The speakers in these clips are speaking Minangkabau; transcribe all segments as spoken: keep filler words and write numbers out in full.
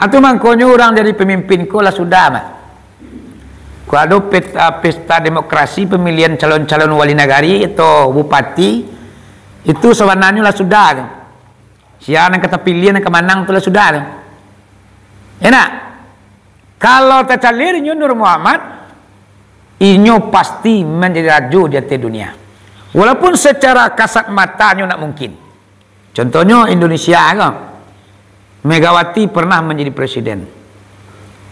Itu mangkonyo urang jadi pamimpin ko lah sudah, Mak. Ko ado pet-, ah, pesta demokrasi pamilihan calon-calon wali nagari atau bupati, itu sabananyo lah sudah tu. Sia nan ka tapiliah, nan ka manang tu lah sudah tu. Enak. Kalau tacaliak inyo Nur Muhammad, inyo pasti manjadi rajo di ateh dunia. Walaupun secara kasat matanyo ndak mungkin. Contohnyo Indonesia ko. Megawati pernah manjadi presiden.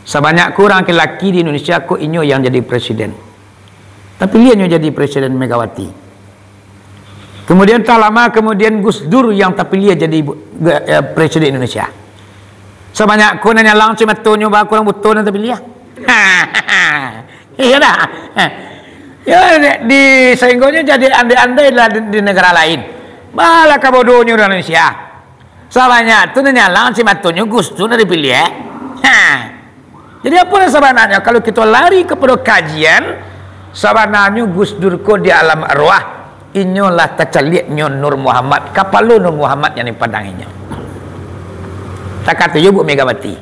Sabanyak ko urang laki-laki di Indonesia ko inyo yang jadi presiden. Tapiliah nyo jadi presiden Megawati. Kemudian tak lama kemudian Gus Dur yang tapiliah jadi bu-, ge-, eh, presiden Indonesia. Sabanyak ko nan nyalang cimatonyo ba kurang buto nan tapiliah. Iya dah. Ya, di, sehinggonyo jadi andai-andai lah di, di negara lain. Balah kabodonyo urang Indonesia. Sabanyak tu nan nyalang cimatonyo Gus Dur nan dipiliah. Ha. Jadi apo lah sabananyo kalau kito lari kapado kajian, sabananyo Gus Dur ko di alam arwah, inyo lah tacaliaknyo Nur Muhammad, kapalo Nur Muhammad yang dipandang inyo. Takah tu juo buek Megawati.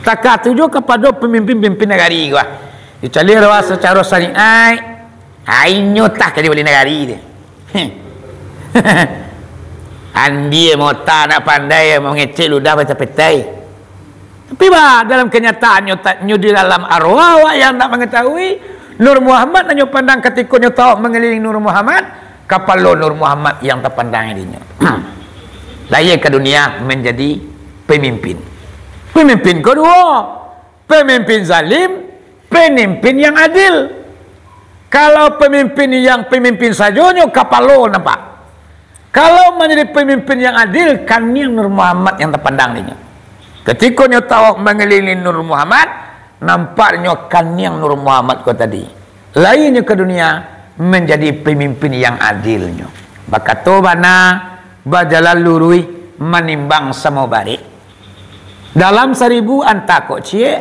Takah tu juo kapado pamimpin-pamimpin nagari ko. Dicaliak arwah sacaro syariat, ha, inyo tah ka jadi wali nagari tu. Andia mota nak pandai mangecek ludah bacapetai. Tapi bah, dalam kenyataannyo, ta-, nyo di dalam arwah awak yang nak mangatahui, Nur Muhammad nan nyo pandang katiko nyo tawaf mangelilingi Nur Muhammad, kapalo Nur Muhammad yang tapandang dinyo. Lahia ka dunia manjadi pamimpin. Pamimpin ko duo, pamimpin zalim, pamimpin yang adil. Kalau pamimpin yang pamimpin sajonyo kapalo nampak. Kalau manjadi pamimpin yang adil, kaniang Nur Muhammad yang tapandang dinyo. Katiko nyo tawaf mangelilingi Nur Muhammad, nampak nyo kaniang Nur Muhammad ko tadi. Lahianyo ka dunia manjadi pamimpin yang adilnyo. Bakato bana, bajalan luruih, manimbang samo barek. Dalam saribu anta kok ciek,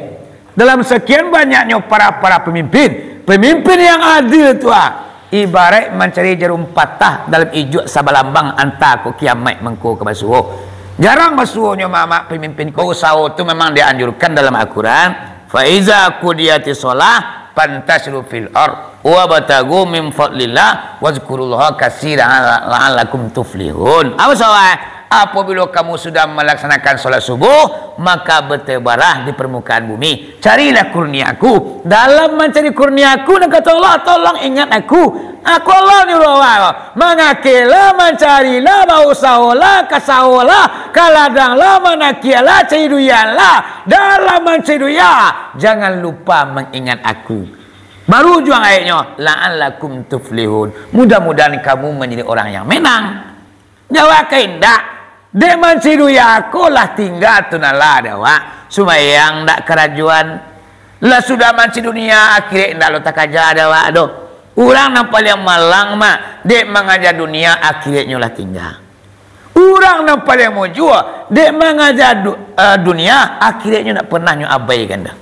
dalam sakian banyaknyo para-para pamimpin, pamimpin yang adil tu ah, ibaraik mancari jarum patah dalam ijuak sabalambang anta kok kiamaik mangko ka basuo. Jarang basuonyo mamak pamimpin ko, usaho tu memang dianjurkan dalam Al-Quran, "Fa iza qudiyatis shalah fantashiru fil ard." "Wabtagu min fadlillah wazkurullaha katsiran la'allakum tuflihun." Apa soal? Apabila kamu sudah melaksanakan sholat subuh, maka bertebaranlah di permukaan bumi. Carilah kurnia-Ku. Dalam mancari kurnia-Ku, nan kato Allah, tolong ingat Aku. Aku Allah nyuruh awak. Mangakelah, mancarilah, bausaholah, kasaholah, kaladanglah, manakiaklah, cari duianlah. Dalam mancari dunia, jangan lupa mengingat Aku. Baru ujuang ayatnyo, "La'allakum tuflihun." Mudah-mudahan kamu manjadi orang yang menang. Jawab ka indak. Dek mancari dunia ko lah tingga tu nan lah dek awak. Sumbayang ndak karajoan. Lah sudah mancari dunia, akhirat indak lo takaja dek awak doh. Urang nan paliang malang mah, dek mangaja dunia, akhiratnyo lah tingga. Urang nan paliang mujua, dek mangaja du-, eh, dunia, akhiratnyo ndak pernah nyo abaikan doh.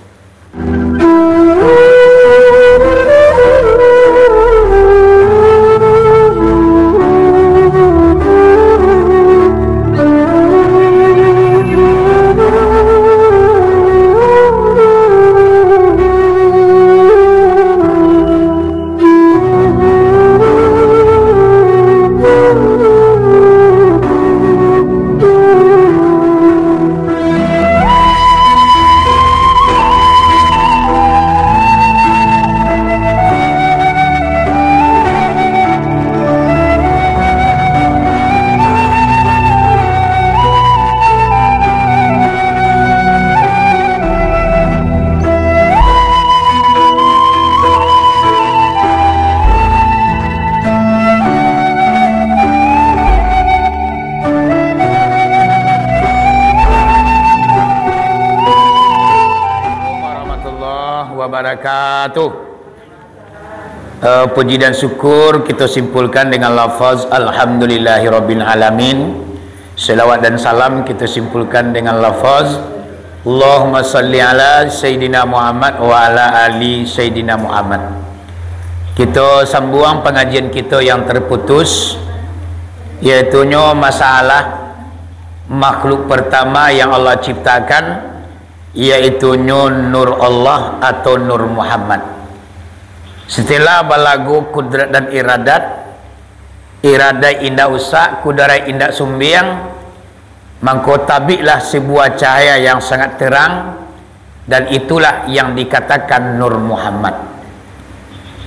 Warahmatullahi wabarakatuh. Eh, puji dan syukur kita simpulkan dengan lafaz Alhamdulillahirabbil alamin. Selawat dan salam kita simpulkan dengan lafaz Allahumma salli ala Sayyidina Muhammad wa ala ali Sayyidina Muhammad. Kita sambuang pangajian kita yang terputus, yaitunyo masalah Makhluk pertama yang Allah ciptakan, yaitunyo Nur Allah atau Nur Muhammad. Setelah balago kudrat dan iradat, iradat indak usak, kudrat indak sumbiang, mangko tabiklah sebuah cahaya yang sangat terang, dan itulah yang dikatakan Nur Muhammad.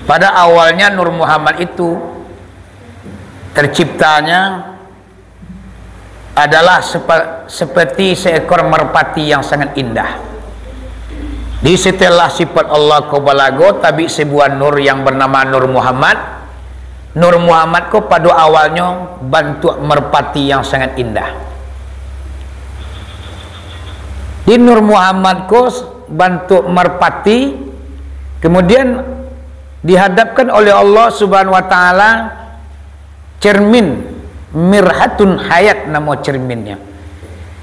Pada awalnya Nur Muhammad itu terciptanya adalah sepa-, seperti seekor merpati yang sangat indah. Di setelah sifat Allah ko balago, tabik sebuah nur yang bernama Nur Muhammad. Nur Muhammad ko pado awalnyo bantuak merpati yang sangat indah. Di Nur Muhammad ko bantuak merpati, kemudian dihadapkan oleh Allah Subhanahu wa Taala cermin, mirhatun hayat namo cerminnyo.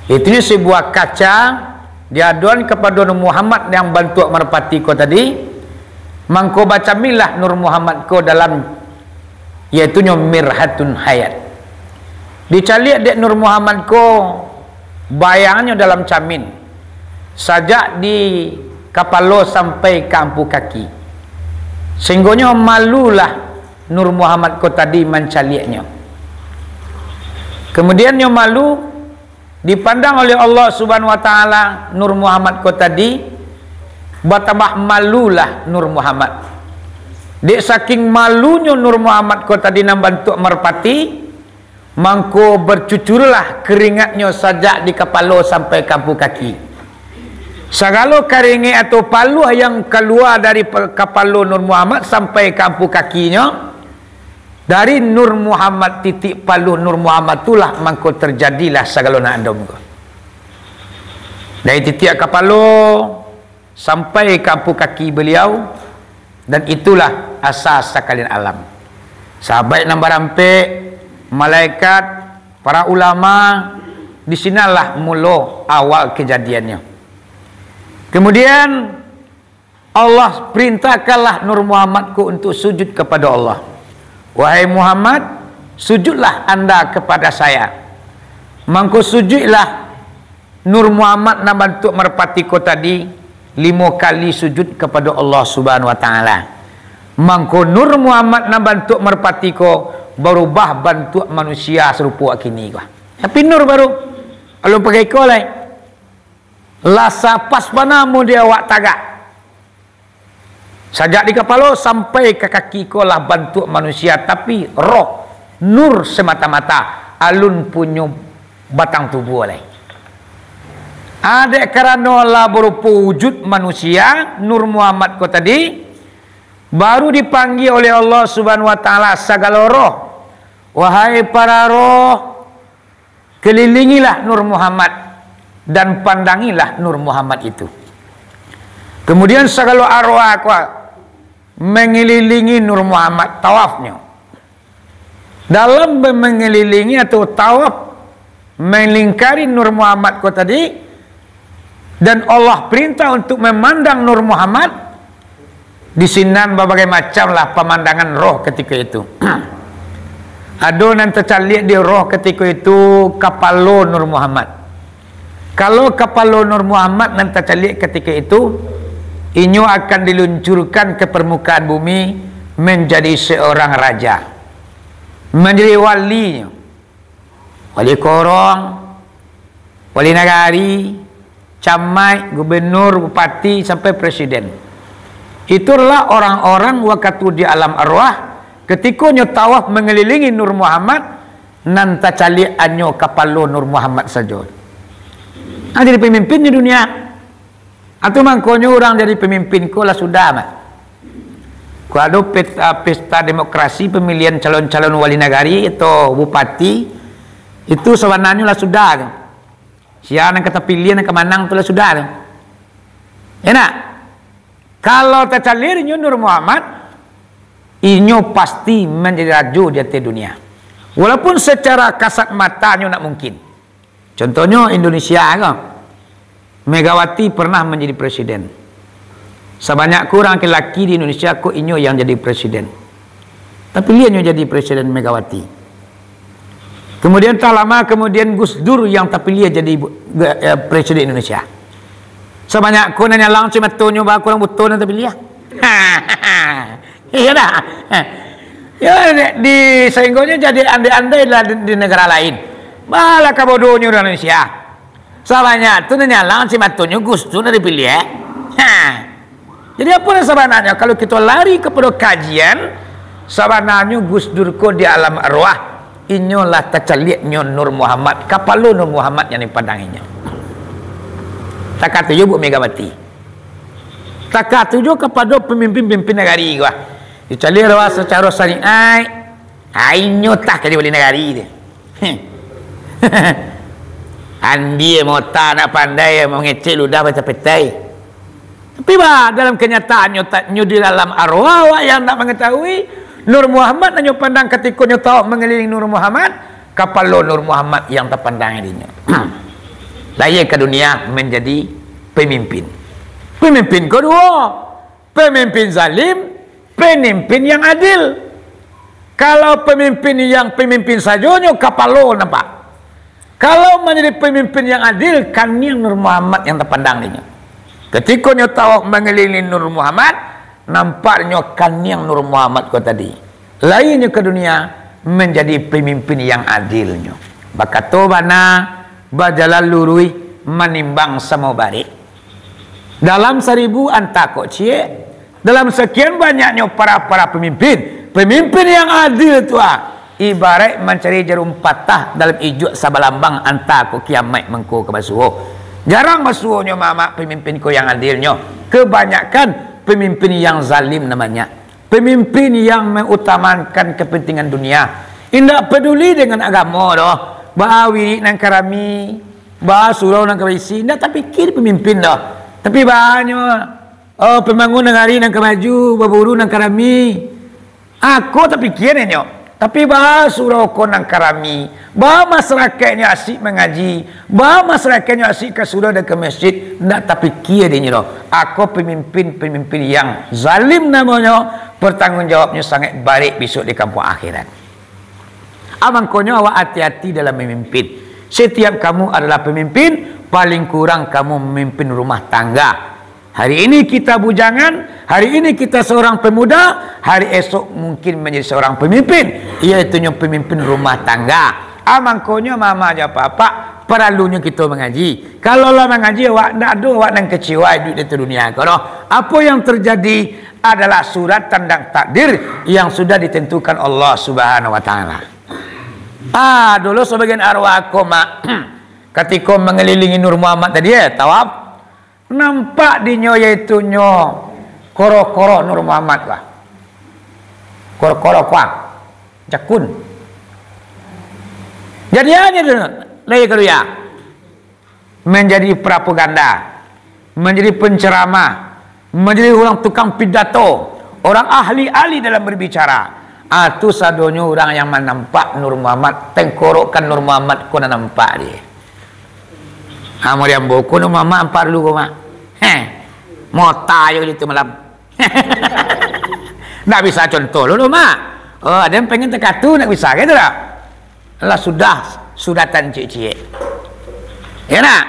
Itunyo sebuah kaca diadoan kapado Nur Muhammad yang bantuak merpati ko tadi, mangko bacaminlah Nur Muhammad ko dalam, yaitunyo mirhatun hayat. Dicaliak dek Nur Muhammad ko bayangannyo dalam camin, sajak di kapalo sampai ka ampu kaki. Sahinggonyo malulah Nur Muhammad ko tadi mancaliaknyo. Kemudian nyo malu, dipandang oleh Allah Subhanahu wa Taala Nur Muhammad ko tadi, batambah malulah Nur Muhammad. Dek saking malunyo Nur Muhammad ko tadi nan bantuak merpati, mangko bercucurlah keringatnyo sajak di kapalo sampai ka ampu kaki. Sagalo karingek atau paluah yang kalua dari pe-, kapalo Nur Muhammad sampai ka ampu kakinyo, dari Nur Muhammad, titik paluh Nur Muhammad tu lah mangko terjadilah sagalo nan ado ko. Dari titiak kapalo sampai ka ampu kaki beliau, dan itulah asa sakalian alam. Sahabat nan barampek, malaikat, para ulama, di sinanlah mulo awal kejadiannyo. Kemudian, Allah perintahkanlah Nur Muhammad ko untuk sujud kepada Allah. "Wahai Muhammad, sujudlah anda kepada saya." Mangko sujudlah Nur Muhammad nan bantuak merpati ko tadi limo kali sujud kepada Allah Subhanahu wa Taala. Mangko Nur Muhammad nan bantuak merpati ko barubah bantuak manusia sarupo kini ko. Tapi nur baru, alun pakai iko lai. Lah sapas bana mun di awak tagak. Sajak di kapalo sampai ka kaki ko lah bantuak manusia, tapi roh, nur semata-mata, alun punyo batang tubuah lai. Adek karano lah barupo wujud manusia, Nur Muhammad ko tadi, baru dipanggia oleh Allah Subhanahu wa Taala sagalo roh. Wahai para roh, kelilingilah Nur Muhammad, dan pandangilah Nur Muhammad itu. Kemudian sagalo arwah ko mangelilingi Nur Muhammad, tawafnyo. Dalam be-, mangelilingi atau tawaf malingkari Nur Muhammad ko tadi, dan Allah perintah untuk memandang Nur Muhammad, di sinan babagai macamlah pamandangan roh katiko itu. Ado nan tacaliak di roh katiko itu kapalo Nur Muhammad. Kalau kapalo Nur Muhammad nan tacaliak katiko itu, inyo akan diluncurkan ke permukaan bumi menjadi seorang raja, menjadi wali, wali korong, wali nagari, camaik, gubernur, bupati, sampai presiden. Itu adalah orang-orang wakatu di alam arwah, katiko nyo tawaf mangelilingi Nur Muhammad, nan tacaliak hanyo kapalo Nur Muhammad sajo. Ah, jadi pemimpin di dunia. Atau mangkonyo urang jadi pemimpin ko lah sudah, Mak. Ko ado pet-, ah, pesta demokrasi pemilihan calon-calon wali nagari atau bupati, itu sabananyo lah sudah tu. Sia nan ka tapiliah, nan ka manang tu lah sudah tu. Enak? Kalau tacaliak inyo Nur Muhammad, inyo pasti manjadi rajo di ateh dunia. Walaupun secara kasat matanyo ndak mungkin. Contohnyo Indonesia ko. Megawati pernah manjadi presiden. Sabanyak ko urang laki-laki di Indonesia ko inyo yang jadi presiden. Tapiliah nyo jadi presiden Megawati. Kemudian tak lama kemudian Gus Dur yang terpilih jadi ibu, eh, Presiden Indonesia. Sabanyak ko nan nyalang cimatonyo ba kurang buto nan terpilih. Iya dah. Ya, di, sehinggonyo jadi andai-andai lah di, di negara lain. Malah kabodonyo urang Indonesia. Sabanyak tu nan nyalang cimatonyo Gus Dur nan dipilih, eh. Ha. Jadi apo nan sabananyo? Kalau kito lari kapado kajian, sabananyo Gus Dur ko di alam arwah, inyo lah tacaliak nyo Nur Muhammad, kapalo Nur Muhammad yang dipandang inyo. Takah tu juo Ibu Megawati. Takah tu juo kapado pamimpin-pamimpin nagari ko. Dicaliak arwah sacaro syariat, ha, inyo tah ka dibali nagari tu. Andie mota nak pandai mangecek ludah bacapetai. Tapi bah, dalam kenyataannyo, tak nyo di dalam arwah awak yang nak mengetahui, Nur Muhammad nan nyo pandang katiko nyo tawaf mangelilingi Nur Muhammad, kapalo Nur Muhammad yang tapandang dinyo. Lahia ka dunia manjadi pamimpin. Pamimpin ko duo, pamimpin zalim, pamimpin yang adil. Kalau pamimpin yang pamimpin sajonyo kapalo nampak. Kalau manjadi pamimpin yang adil, kaniang Nur Muhammad yang tapandang dinyo. Katiko nyo tawaf mangelilingi Nur Muhammad, nampak nyo kaniang Nur Muhammad ko tadi. Lahianyo ka dunia manjadi pamimpin yang adilnyo. Bakato bana, bajalan luruih, manimbang samo barek. Dalam saribu anta kok ciek, dalam sakian banyaknyo para-para pamimpin, pamimpin yang adil tu ah, ibaraik mancari jarum patah dalam ijuak sabalambang anta kok kiamaik mangko ka basuo. Jarang basuonyo mamak pamimpin ko yang adilnyo, kabanyakan pamimpin yang zalim nan banyak. Pamimpin yang mengutamakan kepentingan dunia, indak peduli dengan agamo doh. Baa wirik nan ka rami, baa surau nan ka baisi, indak tapikia pamimpin doh. Tapi baa nyo, oh, pambangun nagari nan ka maju, baburu nan ka rami. Ako tapikia nyo. Tapi baa surau ko nan ka rami, baa masarakaiknyo asik mangaji, baa masarakaiknyo asik ka surau dan ka masjid, ndak tapikia dek inyo doh. Ako pamimpin-pamimpin yang zalim namonyo, pertanggungjawabnyo sangaik barek bisuak di kampuang akhirat. Ah, mangkonyo awak ati-ati dalam mamimpin. Setiap kamu adalah pamimpin, paling kurang kamu mamimpin rumah tangga. Hari ini kita bujangan, hari ini kita seorang pemuda, hari esok mungkin manjadi seorang pamimpin, yaitunyo pamimpin rumah tangga. Ah, mangkonyo mama jo papa, paralunyo kito mangaji. Kalau lah mangaji, awak ndak ado awak nan kecewa iduik di dunia ko doh. Apo yang terjadi adalah surat tanda takdir yang sudah ditentukan Allah Subhanahu wa Ta'ala. Ah, dulu sabagian arwah ko, mak, katiko mangelilingi Nur Muhammad tadi, eh, tawaf, nampak dinyo, yaitunyo koro-koro Nur Muhammad, bah. Koro-koro kuang, jakun. Jadi, ado tu, lahia ka dunia. Manjadi propaganda, manjadi penceramah, manjadi urang tukang pidato, urang ahli-ahli dalam berbicara. Ah, tu sadonyo urang yang manampak Nur Muhammad, tengkorokan Nur Muhammad ko nan nampak dek. Ah, muriambo ko Nur Muhammad nampak dulu ko, mak. Heh. Mota jo itu malam. Ndak bisa contoh dulu, mak. Oh, ado yang pengen takatu, ndak bisa, gitu dak? Lah sudah, sudah tancik-cik. Ya nak?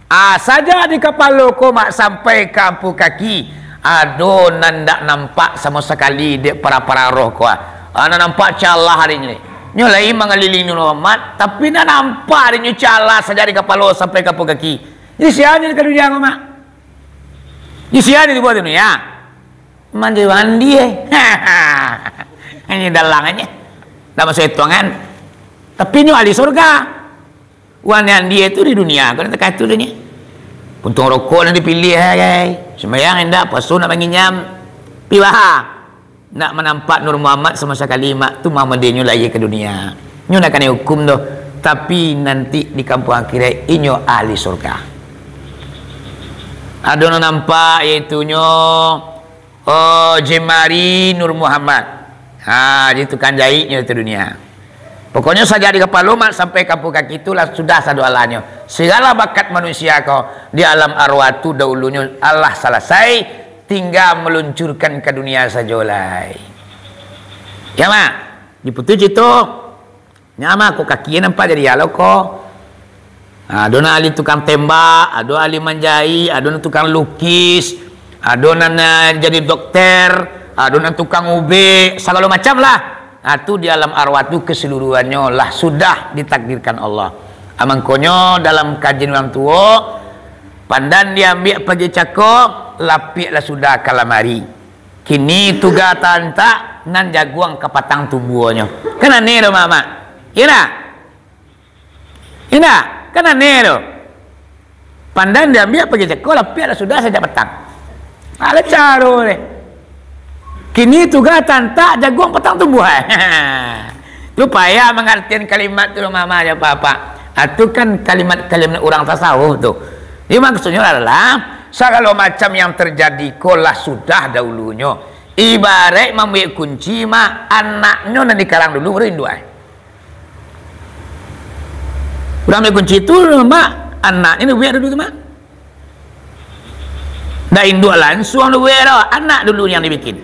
Ah, sajak di kapalo ko, mak, sampai ka ampu kaki, ado nan ndak nampak samo sakali dek para-para roh ko, ah. Ah, nan nampak calah ari ni. Nyo lai mangalilingi Nur Muhammad, tapi ndak nampak ari nyo calah sajak di kapalo sampai ka ampu kaki. Jadi, sia nyo ka dunia ko, mak? Di sia di tubuah tu ni, ya. Mandi-mandi, eh. Ini dalang aja. Ndak masuk hitungan. Tapi nyo ahli surga. Uang yang dia tu di dunia, kalau tak tu ni. Puntung rokok nak dipilih, hai. Sembahyang indak, puasa nak manginyam. Piwaha. Nak manampak Nur Muhammad samo sakali, mak, tu mah mandinyo lahia ka dunia. Nyo ndak kanai hukum doh, tapi nanti di kampuang akhirat inyo ahli surga. Ado nan nampak, yaitunyo, oh, jemari Nur Muhammad. Ha, jadi tukang jahitnyo tu dunia. Pokoknyo sajak di kapalo, mak, sampai ka ampu kaki tu lah sudah sado alanyo. Segala bakat manusia ko di alam arwah tu dahulunyo Allah salasai, tingga maluncurkan ka dunia sajo lai. Ya, mak? Diputus cito. Nyo mah ko kaki nampak jadi alo ko. Ha, ado nan ahli tukang tembak, ado ahli manjahik, ado nan tukang lukis, ado nan, eh, jadi dokter, ado nan tukang ubek, sagalo macam lah. Ha, tu di alam arwah tu keseluruhannyo lah sudah ditakdirkan Allah. Ha, mangkonyo dalam kajian urang tuo, pandan diambiak pagi cako, lapiak lah sudah ka lamari. Kini tuga taantak, nan jaguang ka patang tumbuahnyo. Kan aneh tu, Mak? Iyo ndak? Indak, kan aneh tu. Pandan diambiak pagi cako, lapiak lah sudah sajak patang. Alah caro deh. Kini tuga taantak, jaguang patang tumbuah. Tu payah mangartian kalimat tu, mama jo papa. Ah, tu kan kalimat-kalimat urang tasawuf tu. Jadi maksudnyo adalah, sagalo macam yang terjadi ko lah sudah dahulunyo. Ibaraik mambuek kunci, mak, anaknyo nan dikarang dulu, baru induak. Urang ambiak kunci tu, mak, anaknyo dibuek dulu tu, mak. Ndak induak lansuang dibuek doh, anak dulu yang dibikin.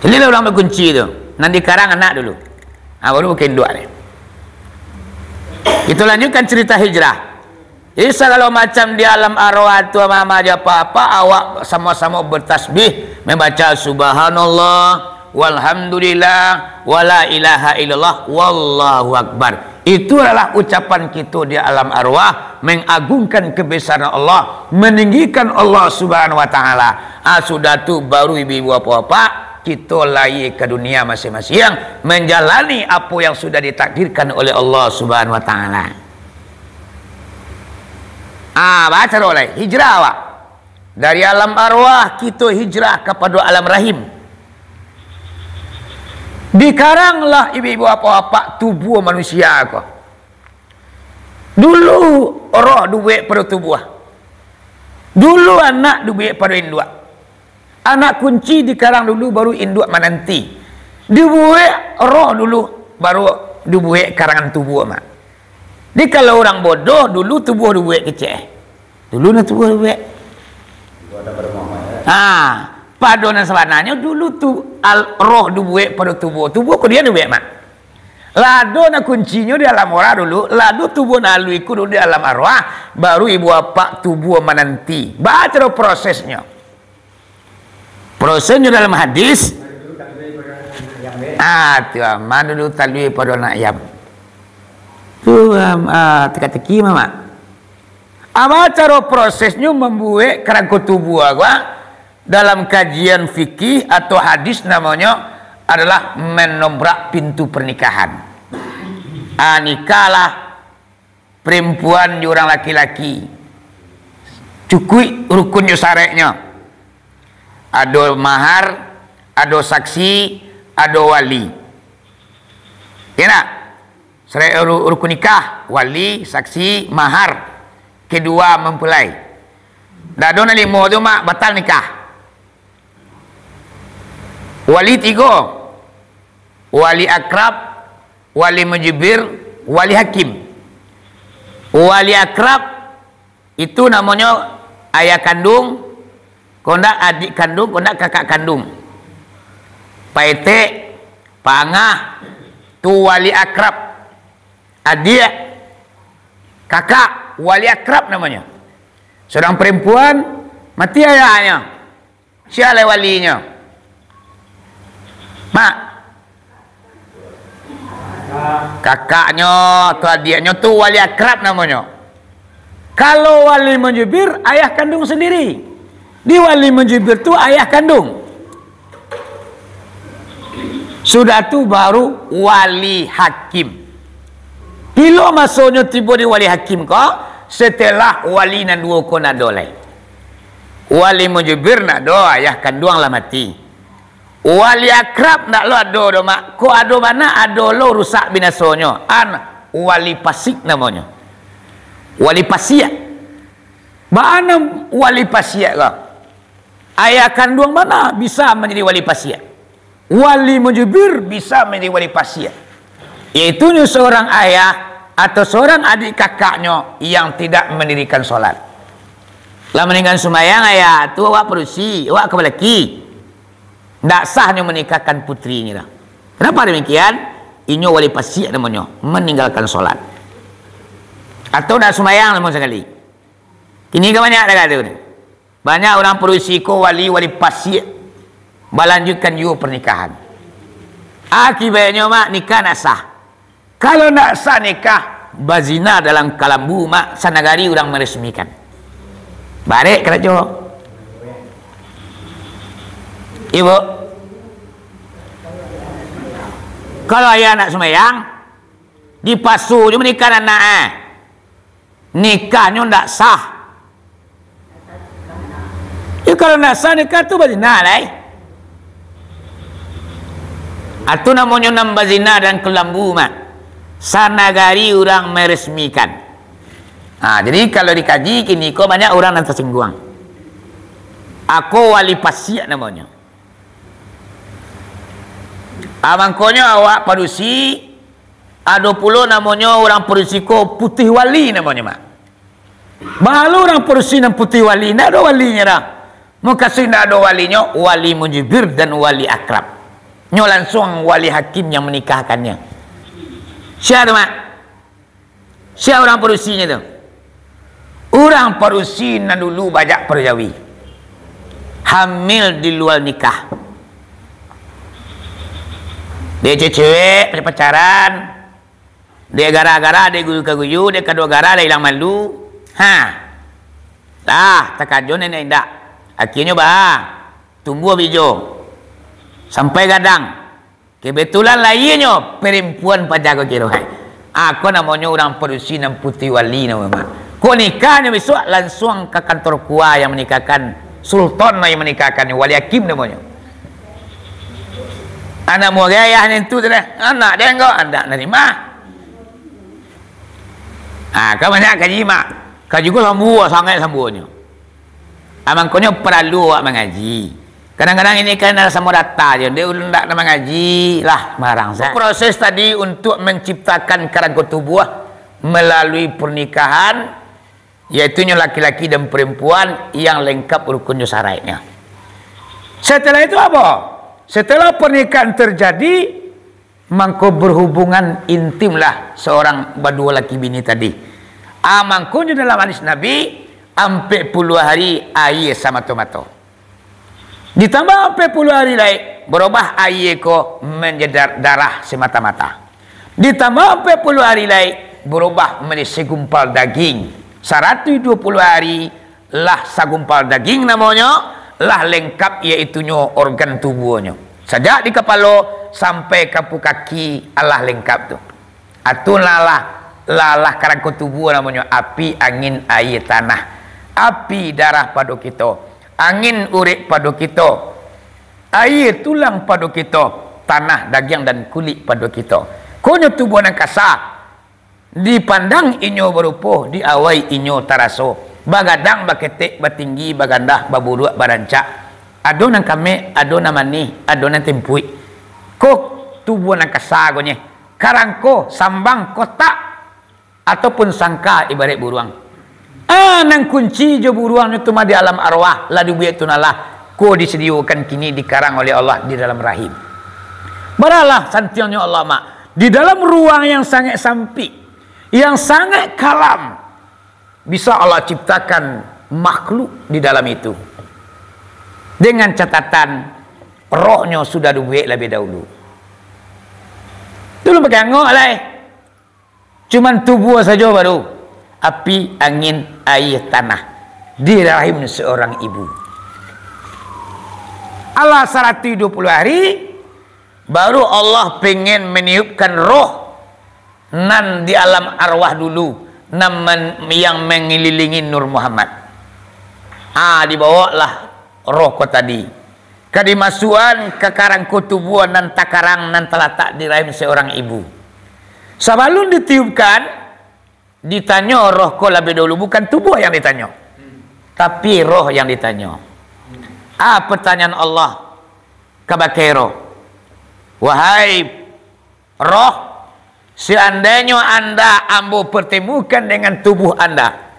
Jadi lah urang ambiak kunci tu, nan dikarang anak dulu. Ha, baru bukan induak ni. Kita lanjutkan cerita hijrah. Jadi, sagalo macam di alam arwah tu, mama jo papa, awak samo-samo bertasbih, membaca subhanallah, walhamdulillah, wala ilaha illallah, wallahu akbar. Itu adalah ucapan kita di alam arwah, mengagungkan kebesaran Allah, meninggikan Allah Subhanahu wa Ta'ala. Ah, sudah tu, baru ibu-ibu, bapak-bapak, kita lahir ke dunia masing-masing, menjalani apa yang sudah ditakdirkan oleh Allah Subhanahu wa Ta'ala. Ah, baca doh lai, hijrah awak. Dari alam arwah, kita hijrah kepada alam rahim. Dikaranglah ibu-ibu, bapak-bapak, tubuah manusia ko. Dulu roh dibuek pado tubuah. Dulu anak dibuek pado induak. Anak kunci dikarang dulu, baru induak mananti. Dibuek roh dulu, baru dibuek karangan tubuah, mak. Jadi, kalau urang bodoh, dulu tubuah dibuek kecek. Dulu nah tubuah dibuek. Ha, pado nan sabananyo dulu tu al-, roh dibuek pado tubuah. Tubuah kudian dibuek, mak. Lah ado nah kuncinyo di alam arwah dulu, lah ado tubuah nan alui ko dulu di alam arwah, baru ibu apak tubuah mananti. Baco prosesnyo. Prosesnyo dalam hadis, ah, tu aman dulu talui pado anak ayam. Tu, am, ah, teka-teki, mamak. Apa caro prosesnyo mambuek karangko tubuah ko, ah? Dalam kajian fikih atau hadis namonyo adalah menobrak pintu pernikahan. Ah, nikahlah perempuan jo urang laki-laki. Cukuik rukun jo syaratnyo. Ado mahar, ado saksi, ado wali. Ya ndak? Syarat ru-, rukun nikah, wali, saksi, mahar, kedua mempelai. Ndak ado nan limo tu, mak, batal nikah. Wali tigo. Wali akrab, wali mujibir, wali hakim. Wali akrab itu namonyo ayah kandung, kondak adik kandung, kondak kakak kandung. Paetek, paangah, tu wali akrab. Adiak, kakak, wali akrab namonyo. Surang perempuan, mati ayahnyo. Sia lai walinyo? Mak. Kakaknyo atau adiaknyo tu wali akrab namonyo. Kalau wali mujibir, ayah kandung sendiri. Di wali mujibir tu ayah kandung. Sudah tu baru wali hakim. Bilo masonyo tibo di wali hakim ko? Setelah wali nan duo ko ndak ado lai. Wali mujibir ndak ado, ayah kanduang lah mati. Wali akrab ndak lo ado doh, mak. Ko ado bana, ado lo rusak binasonyo. An, wali pasik namonyo. Wali pasiak. Baa nan wali pasiak ko? Ayah kanduang bana bisa manjadi wali pasiak. Wali mujibir bisa manjadi wali pasiak. Yaitunyo seorang ayah atau seorang adik kakaknyo yang tidak mendirikan sholat. Lah maninggalan sumbayang ayah tu, awak padusi, awak ka balaki. Ndak sahnyo menikahkan putrinyo tu. Kenapa demikian? Inyo wali pasiak namonyo, maninggalkan solat. Atau ndak sumbayang samo sakali. Kini ka banyak dah kato tu. Banyak urang padusi ko wali, wali pasiak. Balanjutkan juo pernikahan. Akibatnyo, Mak, nikah ndak sah. Kalau ndak sah nikah, bazina dalam kalambu, Mak, sanagari urang meresmikan. Barek karajo. Ibu. Kalau ayah ndak sumbayang, dipaso jo manikah anak, eh. Nikahnyo ndak sah. Ya, kalau ndak sah nikah tu bazina lai. Atu namonyo nan bazina dan kalambu, Mak. Sanagari urang meresmikan. Ha, jadi kalau dikaji kini ko banyak urang nan tasingguang. Ako wali pasiak namonyo. Ah, mangkonyo awak padusi, ado pulo namonyo urang padusi ko putih wali namonyo, Mak. Baa lo urang padusi nan putih wali, ndak ado walinyo dah. Mukasuik ndak ado walinyo, wali mujibir dan wali akrab. Nyo lansuang wali hakim yang menikahkannyo. Sia tu, Mak? Sia urang padusinyo tu? Urang padusi nan dulu bajak pajawi. Hamil di lua nikah. Dek cewek-cewek, pacaran. Dek gara-gara, dek guyu ka guyu, dek kaduo gara, dek ilang malu. Ha. Lah, takajo nenek indak. Akhirnyo ba, tumbuah bijo. Sampai gadang. Kebetulan lahianyo perempuan paja ko kiro, hai. Ah, ko namonyo urang padusi nan putih wali namo, Mak. Ko nikahnyo besok lansuang ka kantor kua yang menikahkan, sultan yang menikahkan, wali hakim namonyo. Anak murid ayah nentu tu dah, anak dia enggak, anak nerima. Ah, ka banyak kaji, Mak. Kaji ko sambua, sangaik sambuanyo. Ah, mangkonyo paralu awak mangaji. Kadang-kadang ini kan ado samo data je, dia ulun ndak nak mangaji, lah, marang sa. Proses tadi untuk menciptakan karangko tubuah melalui pernikahan, yaitunyo laki-laki dan perempuan yang lengkap rukunnyo syaratnyo. Setelah itu apa? Setelah pernikahan terjadi, mangko berhubungan intimlah seorang baduo laki bini tadi. Ah, mangkonyo dalam hadis Nabi, ampek puluah hari aia samato-mato. Ditambah ampek puluah hari lai, barubah aia ko manjadi dar-, darah semata-mata. Ditambah ampek puluah hari lai, barubah manjadi segumpal daging. Saratuih duo puluah hari, lah sagumpal daging namonyo, lah lengkap yaitunyo organ tubuahnyo. Sajak di kapalo sampai ka pu kaki, alah lengkap tu. Atu lalah, lalah karangko tubuah namonyo, api, angin, aia, tanah. Api darah pado kito, angin urek pado kito, aia tulang pado kito, tanah dagiang dan kulik pado kito. Konyo tubuah nan kasa, dipandang inyo barupo, diawai inyo taraso. Bagadang, baketek, batinggi, bagandah, baburuak, barancak. Ado nan kamek, ado nan manih, ado nan timpuik. Ko tubuah nan kasa ko nye. Karangko, sambang, kotak, ataupun sangka ibarat buruang. Ah, nan kunci jo buruangnyo tu mah di alam arwah, lah dibuek tu nah lah. Ko disadiokan kini dikarang oleh Allah di dalam rahim. Baralah santiangnyo Allah, Mak. Di dalam ruang yang sangat sampik, yang sangat kalam, bisa Allah ciptakan makhluk di dalam itu. Dengan catatan, rohnyo sudah dibuek labiah dahulu. Tu alun pakai angok lai. Cuman tubuah sajo baru, api, angin, aia, tanah, di rahim seorang ibu. Alah saratuih duo puluah hari, baru Allah pengen meniupkan roh nan di alam arwah dulu, nan men-, yang mengelilingi Nur Muhammad. Ah, dibawalah roh ko tadi. Ka dimasuakan ka karangko tubuah nan takarang, nan talatak di rahim seorang ibu. Sabalun ditiupkan, ditanyo roh ko labiah dahulu, bukan tubuah yang ditanyo, tapi roh yang ditanyo. Ah, pertanyaan Allah kabake roh, "Wahai roh, seandainyo anda ambo pertemukan dengan tubuh anda,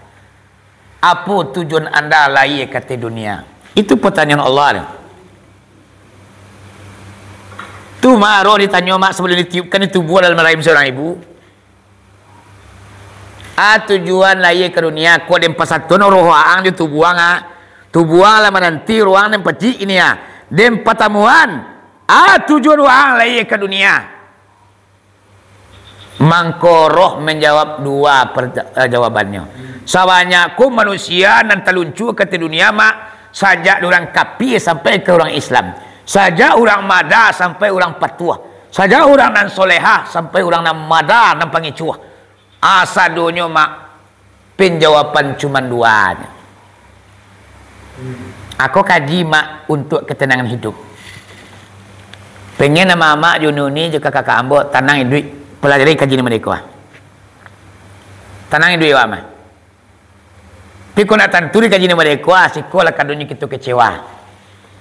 apo tujuan anda lahia ka ateh dunia?" Itu pertanyaan Allah tu. Tu mah roh ditanyo, Mak, sabalun ditiupkan di tubuah dalam rahim saurang ibu. A tujuan layie ka dunia ko? Den pasatuan roh waang jo tubuah ang, a. Tubuah ang lah mananti roh ang den pacik kini, a. Den patamuan. A tujuan waang layie ka dunia? Mangko roh manjawab dua perta-, eh, jawabannyo. Sabanyak ko manusia nan taluncuak ka ateh dunia, Mak, sajak urang kapia sampai ka urang Islam, sajak urang mada sampai urang patuah, sajak urang nan solehah sampai urang nan mada, nan pangicuah. Asadonyo, Mak, penjawaban cuman dua nyo. Ako kaji, Mak, untuak katanangan hidup. Pengen amak-amak jo uni-uni jo kakak-kakak ambo tanang iduik, palajari kaji nan madeko, a. Tanang iduik awak, Mak. Tapi kok nak tantu di kaji nan madeko, a, siko lah kadonyo kito kecewa.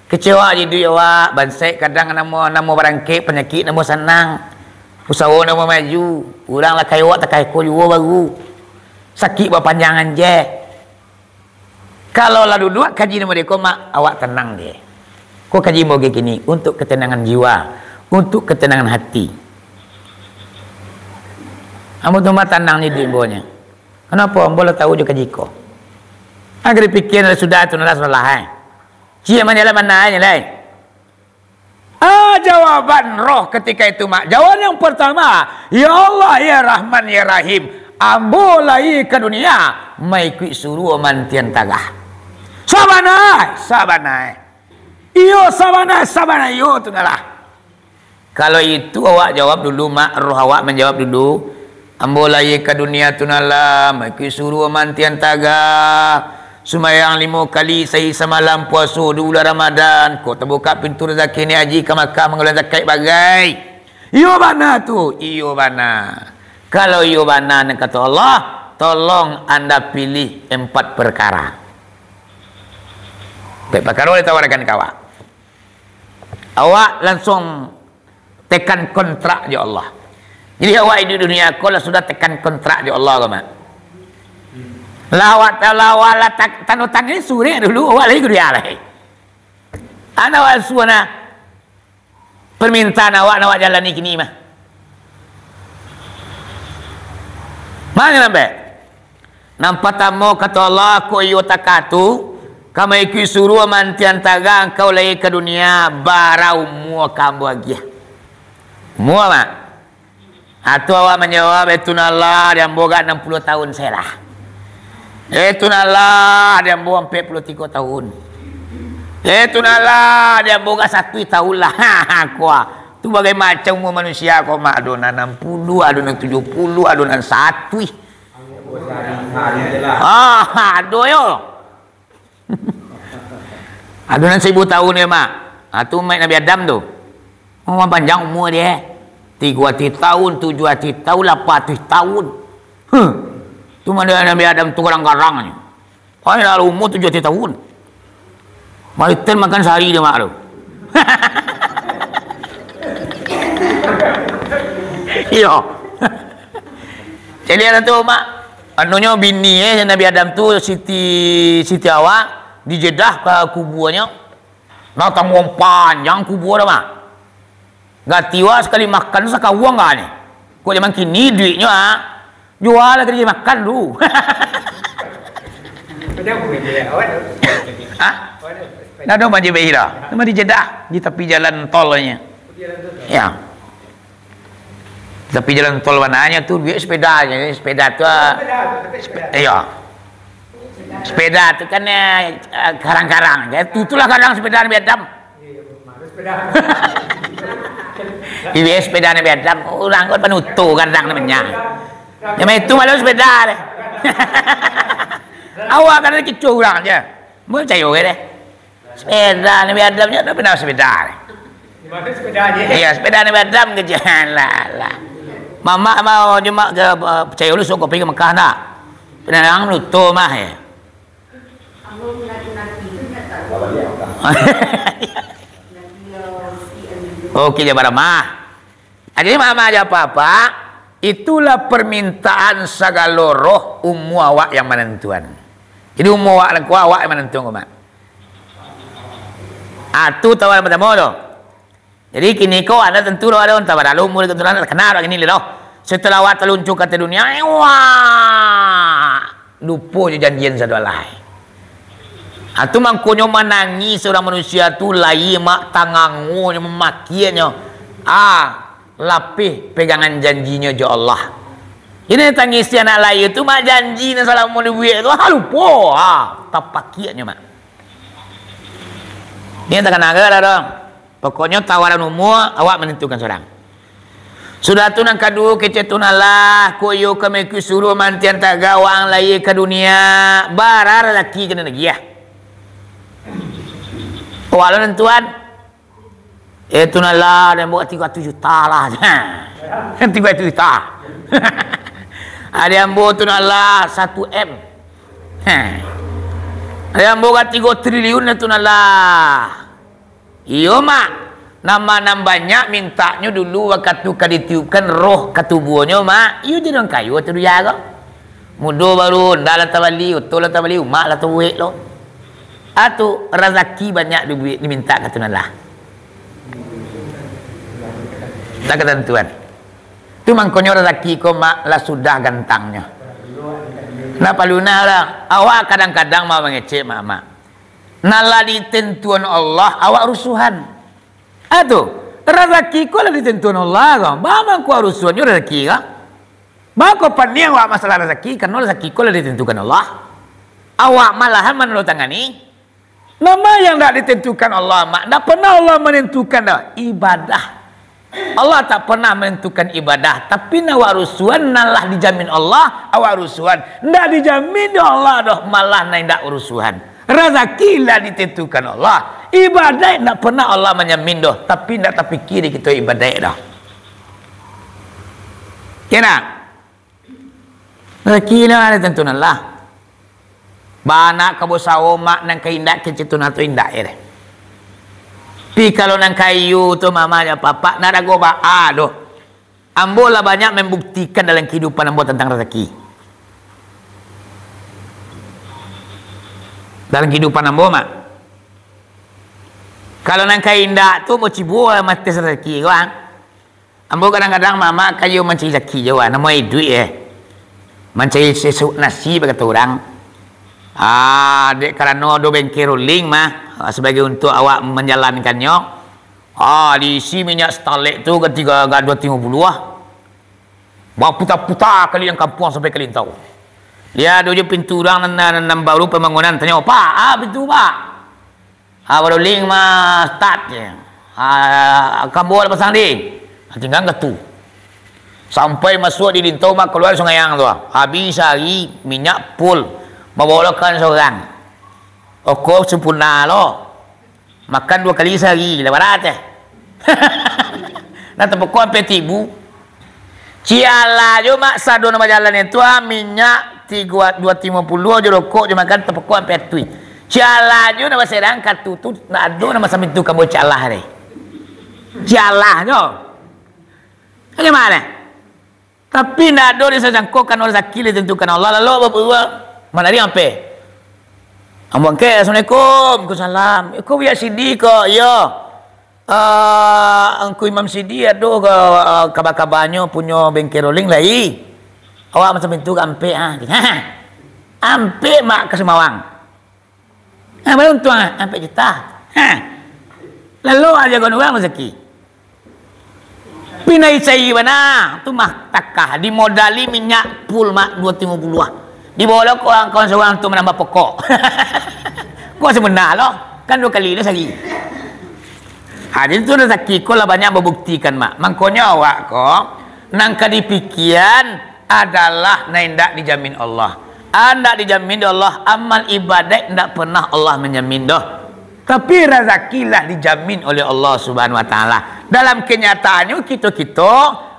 Kecewa jo iduik awak, bansaik kadang namo, namo barangkek, panyakik namo sanang, usaho namo maju, urang lah kayo awak takaiko juo baru. Sakik bapanjangan je. Kalau lah duduak kaji nan madeko, Mak, awak tanang je. Ko kaji ambo kini, untuak katanangan jiwa, untuak katanangan hati. Ambo tu mah tanang ni duit ambo nyo. Kanapo? Ambo lah tahu jo kaji ko. Agak dipikia lah sudah tu, lah salah, eh. Ciek manjalan manai lai. Ah, jawaban roh katiko itu, Mak. Jawaban yang partamo, "Ya Allah, ya Rahman, ya Rahim, ambo lai ka dunia maikuik suruah mantian tagah." Sabana, sabana. Iyo, sabana, sabana, iyo tu nah lah. Kalau itu awak jawab dulu, Mak, roh awak manjawab dulu. Ambo lai ka dunia tu nah lah, maikuik suruah mantian tagah. Sumbayang limo kali sahari samalam, puaso di bulan Ramadan. Kok tabukak pintu razaki, naiak haji ka Makkah, manggaliang zakaik bagai. Iyo bana tu, iyo bana. Kalau iyo bana, nan kato Allah, tolong anda pilih empat perkara. Empat perkara ditawarkan ka awak. Awak lansuang tekan kontrak jo Allah. Jadi, awak iduik dunia ko lah sudah tekan kontrak jo Allah ko, Mak. Lah awak, lah awak lah tak, tanda tangan ni surek dulu, awak lai ka dunia lai. Ado awak suah nah, permintaan awak, nak awak jalani kini mah. Mano nambah? Nan partamo, kato Allah, kok iyo tagah tu, ka maikuik suruah mantian tagah, angkau lai ka dunia, bara umua ka ambo agiah. Umua, Mak? Atu awak manjawab, "Eh Tuhan Allah, di ambo agak anam puluah tahun sajo lah. Eh Tuhan Allah, di ambo ampek puluah tigo tahun. Eh Tuhan Allah, di ambo agak satuih tahun lah." Kuah. Tu bagai macam umua manusia ko, Mak. Ado nan anam puluah, ado nan tujuah puluah, ado nan satuih. Ah, ado yo. Ado nan saribu tahun yo, Mak. Ha, tu umaik Nabi Adam tu. Memang panjang umua dia. Tigo ratuih tahun, tujuah ratuih tahun, lapan ratuih tahun. Huh. Tu mah Nabi Adam tu garang-garangnyo. Ai, lah umua tujuah ratuih tahun. Mariten makan sahari dia, Mak, tu. Iyo. Jadi, ado tu, Mak, anunyo bini, eh, Nabi Adam tu, Siti, Siti Hawa, di Jeddah ka kubuanyo. Nah, tangguang panjang kubua tu, Mak. Gati awak sakali makan tu sakauang ka ni. Kok jaman kini duitnyo, ah, jual lah ka makan tu. Hah? Ndak ado maji bayi dah. Cuma di Jeddah, di tapi jalan tolnyo. Ya. Tapi jalan tol mananyo tu, duit sepeda je. Sepeda tu, ah, sepe-, iyo. Sepeda tu kan, eh, karang-karang. Ya, tu, itulah karang sepeda Nabi Adam. Ibe sepeda Nabi Adam, urang ko panuto kadang namanya. Yang itu malu sepeda deh. Awak kan kicuah urang je. Mau percaya ke deh? Sepeda Nabi Adam je, dah pernah sepeda deh. Iya, sepeda Nabi Adam ke je. Lah, lah. Mamak mau cuma ke, eh, percaya lu suruh kopi ke Mekah nak? Pernah urang panuto mah, ya. Oke, je baramah. Ah, jadi, mama aja apa-apa, itulah permintaan sagalo roh, umua awak yang manantuan. Jadi, umua awak nan kuat, awak yang manantuan, Mak. Ah, tu tawaran partamo tu. Jadi, kini ko anda tentu lah, ado, entah bara umur, tentu lah, anda kenal lah kini lah. Setelah awak taluncua ka ateh dunia, wah, lupo jo janjian sado lai. Ah, tu mangkonyo manangih seorang manusia tu, lai mak tangangonyo, mamakiaknyo. Ah, lapeh pegangan janjinyo jo Allah. Ini tangisi anak lahia tu, mak, janji nan salamo dibuek tu, ah, lupo, ah, tapakiaknyo, mak. Ni takana ka lah, dong. Pokoknyo, tawaran umua, awak manantukan surang. Sudah tu, nan kaduo, kecek tu nan lah, kok iyo ka maikuik suruah mantian tagak urang lahia ka dunia, bara razaki kena nagiah. Awak lo nantuan. Eh, tu nan lah, den buek tigo ratuih juta lah. Tigo ratuih juta. Ade ambo tu nan lah, satu M. Ade ambo ka tigo triliun lah tu nan lah. Iyo, mak. Nan ma-, nan banyak mintaknyo dulu wakatu ka ditiupkan roh ka tubuahnyo, mak. Iyo jadi urang kayo tu dunia ko. Mudo baru, ndak lah tabali, oto lah tabali, umak lah tabuek lo. Ah, tu, razaki banyak dibuek, dimintak ka tu nan lah. Tak katantuan. Tu mangkonyo razaki ko, mak, lah sudah gantangnyo. Nah, palunah lah. Awak kadang-kadang mau mangecek, mak, mak. Nan lah ditentuan Allah, awak rusuhan. Ah, tu, razaki ko lah ditentuan Allah ko. Baa mangko rusuhan jo razaki ko? Mako, paniang awak masalah razaki, karano razaki ko lah ditentukan Allah. Awak malahan manandatangani. Nan ma nan ndak ditentukan Allah, mak? Ndak pernah Allah manantukan doh ibadah. Allah tak pernah manantukan ibadah, tapi nan awak rusuhan nan lah dijamin Allah, awak rusuhan. Ndak dijamin doh Allah doh, malah nan indak rusuhan. Razaki lah ditentukan Allah. Ibadah ndak pernah Allah manjamin doh, tapi ndak tapikia di kito ibadah doh. Kena? Rezeki ni lah tentu nan lah. Baanak ka basawo, mak, nan ka indak kecek tu, nan tu indak, eh, deh. Tapi kalau nan kayo tu, mama jo papa, ndak rago baa doh. Ambo lah banyak membuktikan dalam kehidupan ambo tentang rezeki. Dalam kehidupan ambo, mak. Kalau nan ka indak tu, ambo cibo lah mates rezeki ko, ah. Ambo kadang-kadang, mama, kayo mancari rezeki jo, ah, namo iduik, eh. Mancari sesuk nasi, bak kato urang. Ah, dek karano ado bengkel rolling mah, ah, sabagai untuak awak manjalankannyo. Ah, diisi minyak stalek tu ka tigo, ka duo ratuih limo puluah, ah. Baputa-puta kaliang kampuang sampai ka Lintau. Dia ado jo pintu urang nan, nan, nan baru pambangunan, tanyo, "Pak, ah, pintu, Pak." Ah, baruling mah, start je. Ah, kambo lah pasang di. Ah, tinggal ka tu. Sampai masuak di Lintau mah, kalua Sungai Ayang tu. Habis sahari, minyak full. Babaokan surang. Ongkos sampurna lo. Makan duo kali sahari, lah barat eh. Nah, tapokok ampia tibu. Cialah jo, mak, sado nan bajalan itu, ah, minyak tigo, duo ratuih limo puluah jo rokok jo makan tapokok ampia atuih. Cialah jo nak baserang katu tu, ndak ado nan masamintu kambo cialah deh. Cialah jo. Bagaimana? Tapi ndak ado disangko kan, rezeki lah ditentukan Allah, lalu babuah manari ampia. Ambo angkek, "Assalamualaikum." "Waalaikumsalam." "Iko Buya Sidi ko?" "Iyo." "Ah, Angku Imam Sidi ado ka, ah, kaba-kabanyo punyo bengkel rolling lai? Awak macam itu ka ampek, ah." "Ampek, mak, ka Sumawang." "Ah, bara untuang, ah?" "Ampek juta." Ha. Lalu aja kan urang rezeki. Pinai cai bana, tu mah takah, dimodali minyak full, mak, duo ratuih limo puluah. Dibawa lo ka urang kawan surang tu manambah pokok. Kok sabana lo, kan duo kali lah sahari. Ha, jadi tu rezeki ko lah banyak babuktikan, mak. Mangkonyo awak ko, nan ka dipikian adalah nan indak dijamin Allah. Andak dijamin dek Allah, amal ibadat indak pernah Allah manjamin doh. Tapi razaki lah dijamin oleh Allah Subhanahu Wa Taala. Dalam kenyataannyo, kito-kito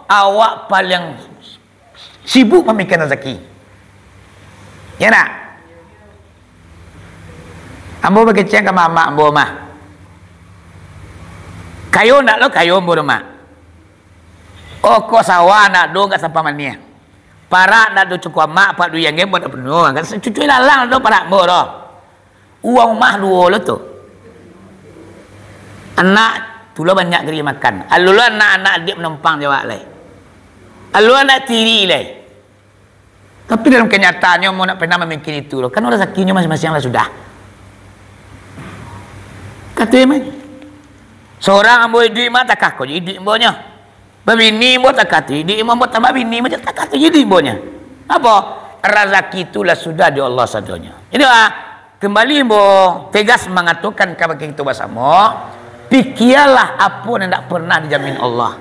awak paling sibuk mamikian razaki. Ya ndak? Ambo bakecek ka mamak ambo mah. Kayo ndak lo, kayo ambo tu, mak. Ongkos sawah ndak do, ndak sampah maniah. Parak ndak do cukuik amak, apak duit angge buat ndak penuh. Kan cucuk lalang do parak ambo do. Uang rumah duo lo tu. Anak Tulah banyak kari makan. Alulah anak-anak adiak manompang jo awak lai. Alulah anak tiri lai. Tapi dalam kenyataannyo, ambo ndak pernah mamikian itu doh. Kan razakinyo masing-masing lah sudah. Kato Imam. Sorang ambo iduik mah, takah ko iduik ambo nyo. Babini ambo takah tu iduik ambo, ambo tambah bini ambo, takah tu iduik ambo nyo. Apo? Razaki tu lah sudah di Allah sadonyo. Jadi, ah, kembali ambo tegas mangatokan kabake kito basamo, pikialah apo nan ndak pernah dijamin Allah.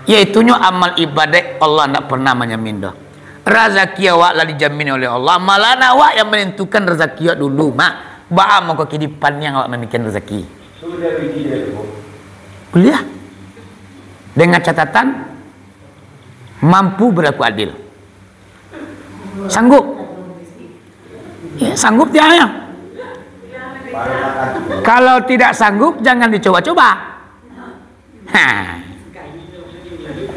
Yaitunyo amal ibadat Allah ndak pernah manjamin doh. Razaki awak lah dijamin oleh Allah, malahan awak yang manentukan razaki awak dulu, mak. Baa mangko kini paniang awak mamikian razaki? Kuliah. Dengan catatan, mampu berlaku adil. Sanggup? Ya, sanggup tiang, ya. Kalau tidak sanggup, jangan dicoba-coba. Ha.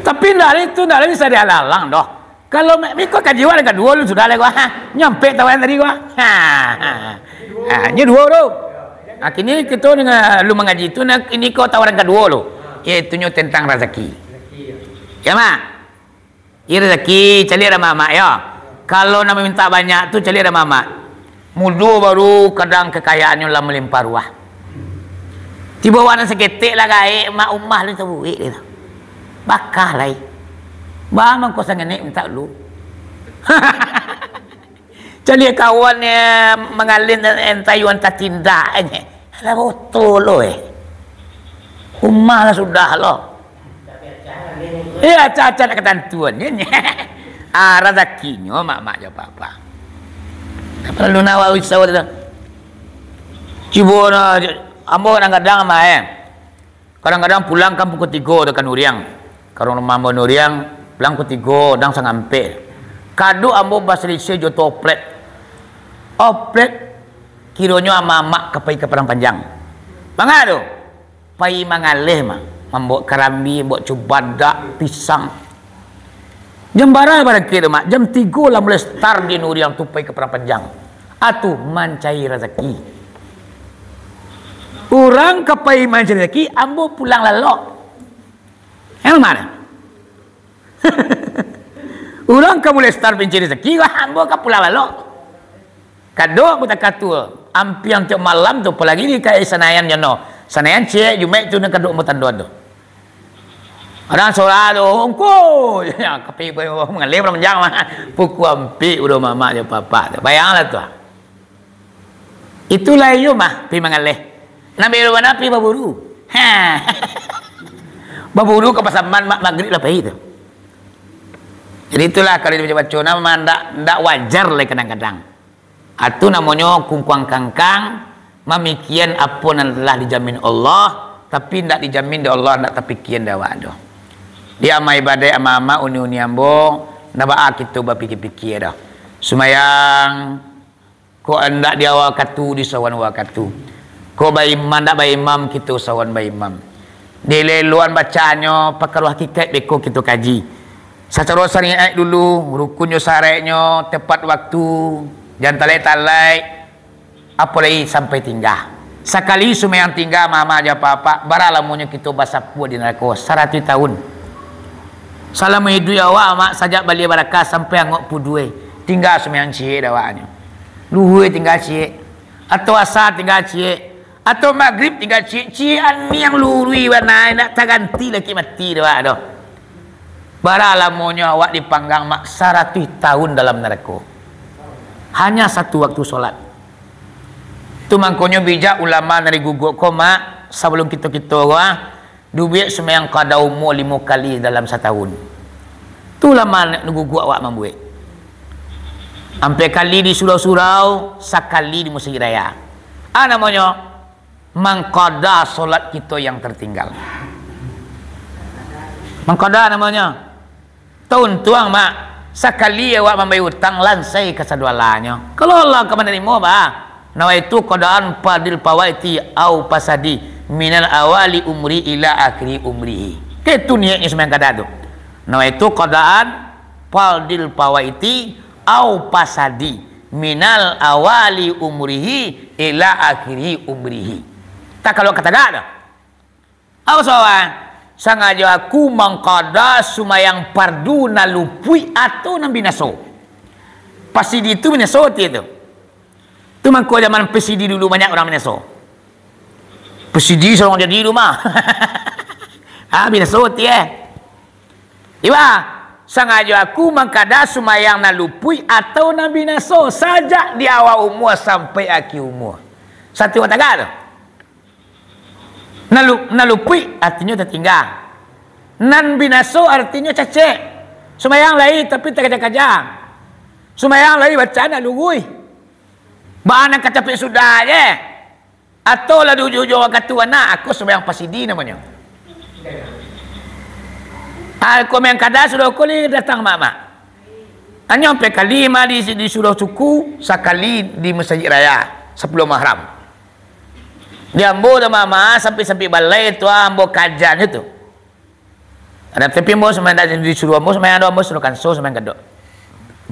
Tapi ndak ada itu, ndak ada bisa dihalang-halang doh. Kalau mek miko kaji wak nan kaduo lu sudah lah gua. Ha. Nyampe tawaran tadi gua. Ha. Ha, nyo duo tu. Ha, kini kito dengan lu mangaji tu, nah, kini ko tawaran kaduo lu. Yaitunyo tentang razaki. Ya, Mak? Iyo, razaki, caliak dek mamak, yo. Kalau nak mamintak banyak tu, caliak dek mamak. Mudo baru kadang kakayaannyo lah malimpah ruah. Tibo wak nan saketek lah gaek, mak umah lah tabuek, gitu. Bakah lai. Baa mangko sangenek mintak lu. Caliak kawan, eh, mangalin, eh, entayuan tatindak, eh. Alah, botol lo, eh. Umah lah sudah lo. Eh, acah-acah nak katantuan, eh. Ah, razakinyo, mak-mak jo papa. Apa lu nak awak risau tu? Cubo no, ambo kadang-kadang mah, eh. Kadang-kadang pulang kan pukul tigo dah ka Nuriang. Ka rumah ambo Nuriang, pulang pukul tigo, kadang sangampek. Kaduk ambo basilisiah jo tu oplek. Oplek, kironyo amak-amak ka pai ka Padang Panjang. Manga tu? Pai mangaleh mah. Mambaok karambia, mambaok cubadak, pisang. Jam bara barangkek tu, Mak? Jam tigo lah mulai start di Nuriang tu pai ka Padang Panjang. Atu mancari razaki. Urang ka pai mancari razaki, ambo pulang lalok. Yang mana? Urang ka mulai start mancari razaki, wah, ambo ka pulang lalok. Kadok butakatu, ampiang tiok malam tu, apolai di ka Sanayan jano. Sanayan ciek, Jumaik tu nan kadok ambo tando tu. Urang sola tu, ungku. Ya, kapi mangaleh Padang Panjang mah. Pukul ampek udah mamak jo papak tu. Bayanglah tu. Itulah iyo mah, pi mangaleh. Nak belo bana pi baburu. Ha. Baburu ka pasaman mak magrib lah pai tu. Jadi itulah kalau dibaco-baco, nama ndak, ndak wajar lai kadang-kadang. Atu namonyo kungkuang kangkang, mamikian apo nan lah dijamin Allah, tapi ndak dijamin dek Allah, ndak tapikian dek awak doh. Di amal ibadat amak-amak, uni-uni ambo, ndak baa kito bapikia-pikia doh. Sumayang, kok ndak di wakatu, di sawan wakatu. Kok baimam, ndak baimam, kito sawan baimam. Di leloan bacaannyo, pakaruah hakikat beko kito kaji. Sacaro syariat dulu, rukunnyo, syaratnyo, tepat waktu, jan talaik-talaik, apo lai sampai tingga. Sakali sumayang tingga, mama jo papa, bara lamonyo kito basapua di narako, saratuih taun. Salamo iduik awak, mak, sajak balia baraka sampai angok pudua, tingga sumayang ciek dek awaknyo. Luhua tingga ciek, atau asa tingga ciek, atau magrib tingga ciek, ciek aniang luruih bana, indak taganti lai mati dek awak doh. Bara lamonyo awak dipanggang, mak, saratuih taun dalam narako. Hanya satu waktu solat. Tu mangkonyo bijak ulama nan diguguak ko, mak, sabalum kito-kito ko, ah, dubiak sumayang qada umua limo kali dalam satahun. Tu ulama nan guguak awak mambuek. Ampek kali di surau-surau, sakali di musajik raya. Ah, namonyo mangkada solat kito yang tertinggal. Mangkada namonyo. Tauntuang, mak, sakali awak mambayia utang, lansai kasadoalahnyo. Kalau Allah ka manarimo, bah, nawaitu qadaan fardil fawaiti au fasadi minal awali umri ila akhiri umrihi. Itu niatnyo sumayang kada tu. Nawaitu qadaan fardil fawaiti au fasadi minal awali umrihi ila akhiri umrihi. Tak kalau kata dak tu. Apo soalan? Sangajo aku mangkada sumayang pardu nan lupuik atau nan binaso. Pasidi tu binaso ati tu. Tu mangko zaman pasidi dulu banyak urang binaso. Pasidi sorang jadi tu mah. Ha, binaso ati eh. Iba, sangajo aku mangkada sumayang nan lupuik atau nan binaso sajak di awal umua sampai akhir umua. Satu watagak tu. Nan lu-, nan lupuik artinyo tatingga. Nan binaso artinyo cacek. Sumayang lai tapi takaja-kaja. Sumayang lai bacaan ndak luruih. Baa nan ka capek sudah je. Atau lah di ujuang-ujuang wakatu anak, ako sumayang pasidi namonyo. Ako mangkada sudah ko lai datang mak-mak. Hanyo ampek kali mak di, di surau suku, sakali di masajik raya, sapuluah Muharram. Di ambo tu mama, sampai-sampai balai tu ambo kajanyo tu. Ada tapi ambo sampai dak disuruh ambo sampai ado ambo suruh kanso sampai gadok.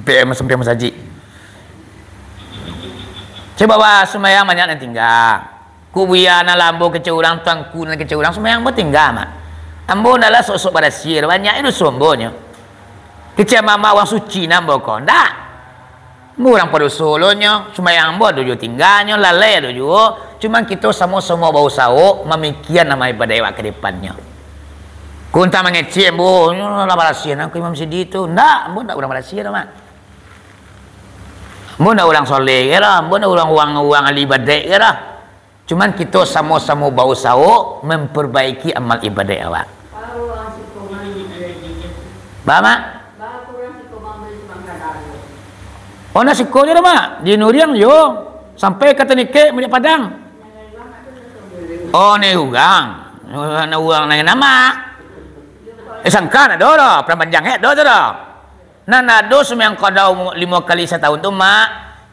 P M sampai masajik. Coba bah sumayang banyak nan tingga. Ku buya nan lah ambo kecek urang, tuanku nan kecek urang, sumayang ambo tingga mak. Ambo ndak lah sok-sok barasiah, banyak itu sombonyo. Kecek mama urang suci nan ambo ko, ndak. Urang padoso lo nyo, sumbayang ambo ado juo tingganyo, lalai ado juo. Cuman kito samo-samo bausaho mamikian amal ibadah awak ka depannyo. Kok antah mangecek ambo, nyo lah barasiah nan ko imam sidi tu. Ndak, ambo ndak urang barasiah doh, Mak. Ambo ndak urang soleh, yo lah. Ambo ndak urang, urang, urang ahli ibadah, yo lah. Cuman kito samo-samo bausaho mamparbaiki amal ibadah awak. Ba, Mak? Oh, nak siko je dah, Mak. Di Nuriang, yo. Sampai ka Tanikek, Mudiak Padang. Oh, ni urang. Nak urang lain nama. Eh, sangka nak do doh. Padang Panjang, eh, do tu doh. Nan ado sumbayang qada umu-, limo kali satahun tu, Mak,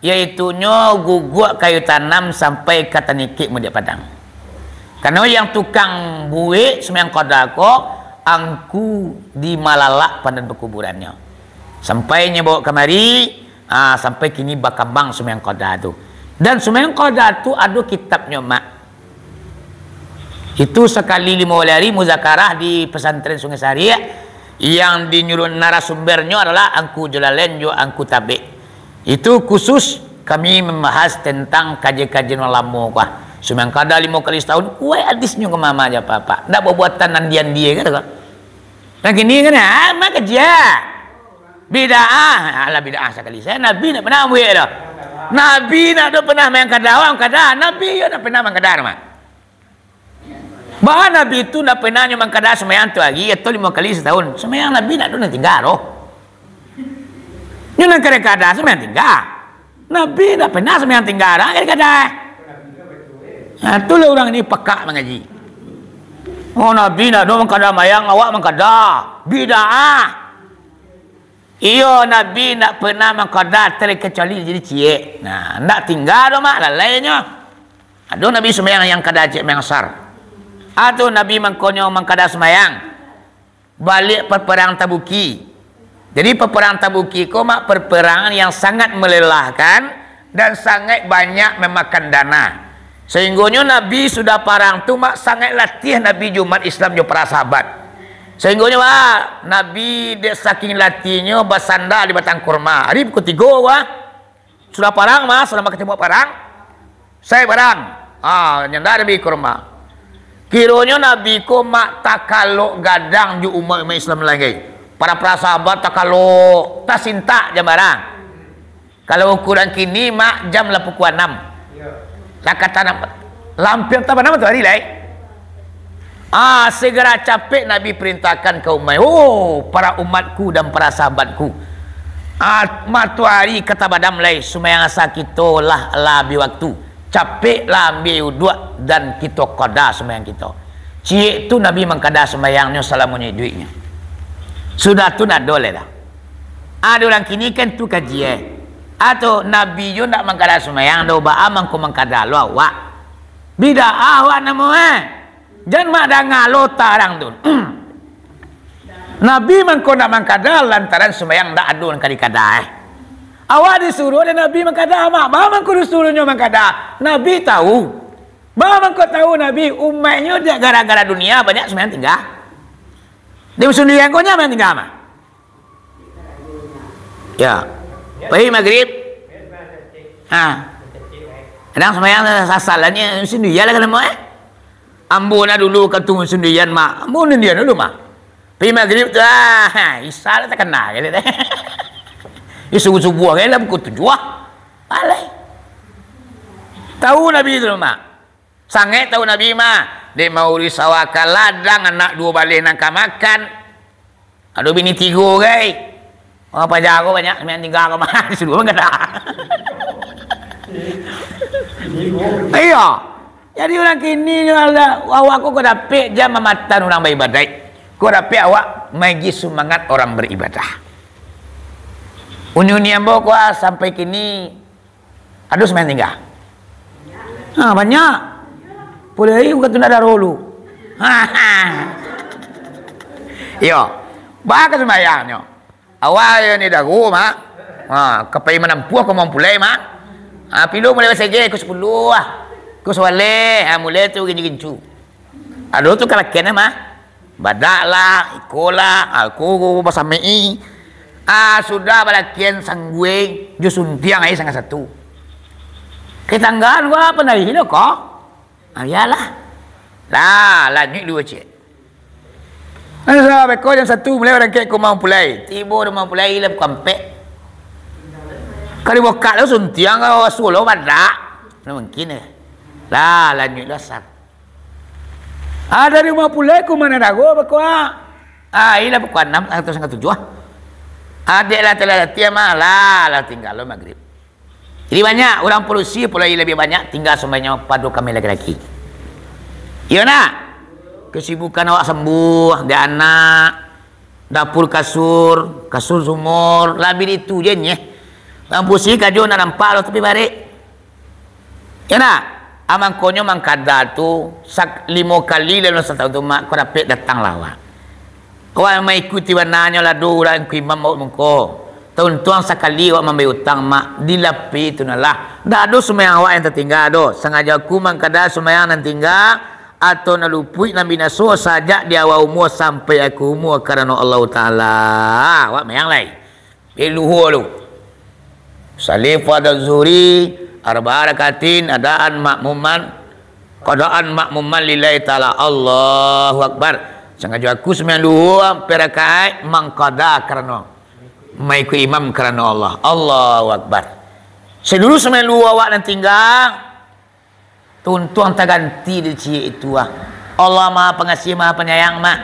yaitunyo guguak kayu tanam sampai ka Tanikek Mudiak Padang. Karano yang tukang buek sumbayang qada ko angku di Malalak pandan pakuburannyo. Sampai nyo bawa kamari, ah, sampai kini bakambang sumbayang qada tu. Dan sumbayang qada tu ado kitabnyo, Mak. Itu sakali limo hari muzakarah di Pesantren Sungai Sariak, yang dinyuruh narasumbernyo adalah Angku Jalalain jo Angku Tabek. Itu khusus kami mambahas tentang kaji-kaji nan lamo ko ah. Sumbayang qada limo kali satahun, kuaik hadisnyo ko mama jo apak-apak. Ndak babuatan nan dia-dia kan ko. Nan kini kan, ah, mak kaji ah. Bid'ah, alah bid'ah sakali. Saya Nabi ndak pernah buek doh. Nabi ndak do pernah main kada, awak kada. Nabi yo ndak pernah main kada, Mak. Bah Nabi tu ndak pernah nyo main kada sumbayang tu hari atau limo kali satahun. Sumbayang Nabi ndak do nan tingga doh. Nyo nan kada-kada sumbayang tingga. Nabi ndak pernah sumbayang tingga doh, kada-kada. Nah, tu lah urang ini pakak mangaji. Oh, Nabi ndak do main kada mayang, awak main kada. Bid'ah. Iyo, Nabi indak pernah mangkada terkecuali jadi ciek. Nah, indak tingga doh, Mak, lalainyo. Ado Nabi sumbayang yang kada ciek mangsar. Ado Nabi mangkonyo mangkada sumbayang. Baliak perperang Tabuki. Jadi, perperang Tabuki ko, Mak, perperangan yang sangat melelahkan dan sangat banyak memakan dana. Sahinggonyo Nabi sudah parang tu, Mak, sangat latiah Nabi jo umat Islam jo para sahabat. Sahinggonyo, Mak, Nabi dek saking latiahnyo basanda di batang kurma. Ari pukul tigo, wah. Sudah parang, Mak, sudah makacamuk parang. Sai parang. Ah, nyanda Nabi kurma. Kironyo Nabi ko, Mak, takalok gadang jo umat-umat Islam lai. Para, para sahabat takalok, tasintak jan barang. Kalau ukuran kini, Mak, jam lah pukul anam. Lah ka tanam, lah ampia tabana matoari lai. Ah, segera capek Nabi perintahkan ka umat, "Oh, para umatku dan para sahabatku. Ah, matoari ka tabadam lai, sumbayang asa kito lah, lah abih waktu. Capeklah ambiak uduak dan kito qada sumbayang kito." Ciek tu Nabi mangkada sumbayangnyo salamonyo iduiknyo. Sudah tu ndak ado lai dah. Ado urang kini kan tu kaji, eh. Atau Nabi jo ndak mangkada sumbayang doh, baa mangko mangkada lo awak. Bid'ah awak namo, eh. Jan mak danga lo tarang tu. Nabi mangko ndak mangkada lantaran sumbayang ndak ado nan ka dikada, eh. Awak disuruh dek Nabi mangkada, mak, baa mangko disuruhnyo mangkada? Nabi tahu. Baa mangko tahu Nabi, umaiknyo dek gara-gara dunia banyak sumbayang tingga. Di musim dunia ko nyo sumbayang tingga mah. Ya. Pai magrib. Ha. Kadang sumbayang sasal lah nyo, musim dunia lah kalau mau, eh. Ambo nah dulu katu musim dunia mah. Ambo musim dunia dulu mah. Pai magrib tu, ah, isya lah takana kali deh. Di subuh-subuh kali lah pukul tujuah. Alai. Tahu Nabi tu mah. Sangaik tahu Nabi mah, dek maurih sawah ka ladang, anak duo baleh nan ka makan. Ado bini tigo gai. Urang paja ko banyak, sumbayang tingga ko mah, disuruah manggadang. Iyo. Jadi urang kini ni, alah, awak ko, ko dapek jam mamatan urang baibadaik. Ko dapek awak maigi sumangat urang baribadah. Uni-uni ambo ko, ah, sampai kini, ado sumbayang tingga? Ha, banyak. Pulai bukan tu nak daro lu. Iyo. Baa ka sumbayangnyo. Awak yo ni daro mah. Ha, ka pai manampuah ko mampulai mah. Ha, pilu mulai basege, ko sapuluah lah. Ko sawaleh, ha, mulai tu gincu-gincu. Ado tu kalakian mah. Badak lah, iko lah, aku basamai. Ah, sudah balakian sangguai, jo suntiang ai sanga satu. Ketanggaan gua pandai lo ko. Ah, iyolah. Lah, lanjuik duo ciek. Anu sa beko jam satu mulai barangkek ka rumah mampulai. Tibo di rumah mampulai lah pukua ampek. Ka dibukak lo suntiang ka sulo badak. Mana mungkin eh. Lah, lanjuik lo asar. Ah, dari rumah mampulai ka rumah nan daro beko. Ah, iyolah pukua anam atau sanga tujuah. Adek lah telah latihan mah, lah, lah tingga lo magrib. Jadi banyak urang padusi, apolai labiah banyak tingga sumbayangnyo pado kami laki-laki. Iyo nak? Kesibukan awak sambuah, dek anak, dapur kasur, kasur sumur, labiah di itu je nyeh. Urang padusi kajo nak nampak lo tapi barek. Iyo nak? Ah, mangkonyo mangkada tu, sak-, limo kali dalam satahun tu, mak, ko dapek datang lah awak. Awak maikuti bananyo lah, do urang ku imam awak mangko. Tauntuang sakali awak mambayia utang, mak, dilapi tu nah lah. Ndak ado sumbayang awak yang tatingga doh. Sangajo aku mangkada sumbayang nan tingga, atau nan lupuik nan binaso sajak di awal umua sampai akhir umua karano Allah Taala. Awak mayang lai. Di luhua tu. Salih fardhu zuhri, arba'a rakaatin, adaan makmuman, qadaan makmuman lillahi ta'ala. Allahu Akbar. Sangajo aku sumbayang luhua ampek rakaat, mangkada karano, maikuik imam karano Allah. Allahu Akbar. Saluru sumbayang luhua awak nan tingga, tuntuang taganti di ciek itu, ah. Allah Maha Pangasiah, Maha Panyayang, Mak.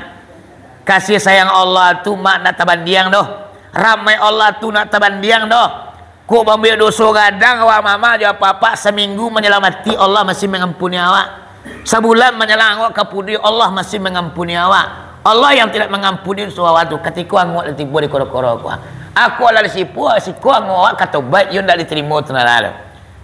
Kasih sayang Allah tu, Mak, ndak tabandiang doh. Rahmat Allah tu ndak tabandiang doh. Kok bambuek doso gadang awak mamak jo apak-apak, saminggu manyalang mati, Allah masih mangampuni awak. Sabulan manyalang awak ka pudi, Allah masih mangampuni awak. Allah yang tidak mangampuni doso awak tu, katiko angok lah tibo di koro-koro ko. Ako lah di sipo, siko angok awak ka tobaik, iyo ndak ditarimo tu nah lah.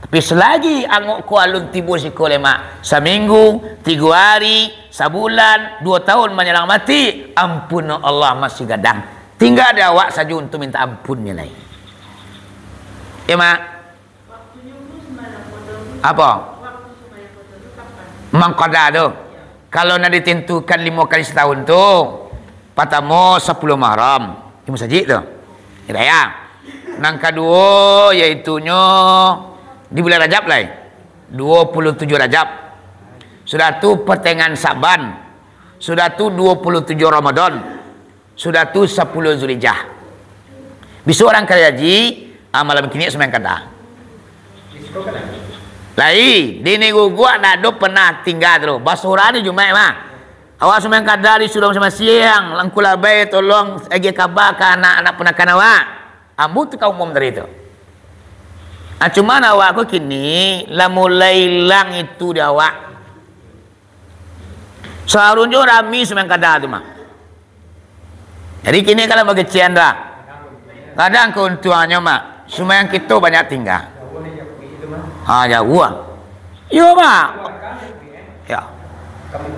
Tapi salagi angok ko alun tibo siko lai, Mak, saminggu, tigo ari, sabulan, duo taun manyalang mati, ampun Allah masih gadang. Tingga di awak sajo untuak mintak ampunnyo lai. Iyo, Mak. Apo? Mangkada tu. Kalau nak ditentukan limo kali satahun tu, patamo sapuluah Muharram di masajik tu. Iyo, yo. Nan kaduo, yaitunyo di bulan Rajab lai. Duo puluah tujuah Rajab. Sudah tu partangahan Sa'ban. Sudah tu duo puluah tujuah Ramadan. Sudah tu sapuluah Zulhijjah. Bisuak urang ka haji, ah, malam kini sumbayang kada. Lai, di ni guguak ndak ado pernah tingga tu. Basuro di Jumaik mah. Awak sumbayang kada di surau masing-masing, langku labai tolong agiah kaba ka anak-anak punakan awak. Ambo tu ka umum tadi tu. Ah, cuman awak ko kini lah mulai ilang itu di awak. Saharusnyo rami sumbayang kada tu mah. Jadi kini kalau bagecian tu ah. Kadang keuntungannya mah, sumbayang kito banyak tingga. Ha, jauah. Iyo mah. Ya.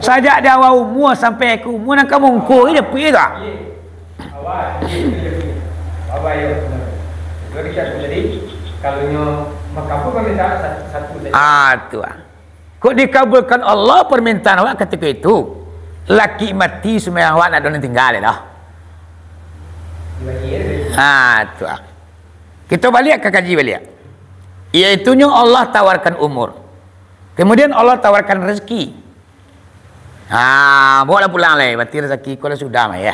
Sajak di awal umua sampai akhir umua nan ka mungkur je japuik tu ah. Ah, tu ah. Kok dikabulkan Allah permintaan awak ketika itu? Laki mati, sumbayang awak ndak ado nan tingga lai doh. Ha, tu ah. Kita baliak ka kaji baliak. Iaitunyo Allah tawarkan umur. Kemudian Allah tawarkan rezeki. Ha, bawa lah pulang lai, berarti rezeki ko lah sudah mah ya.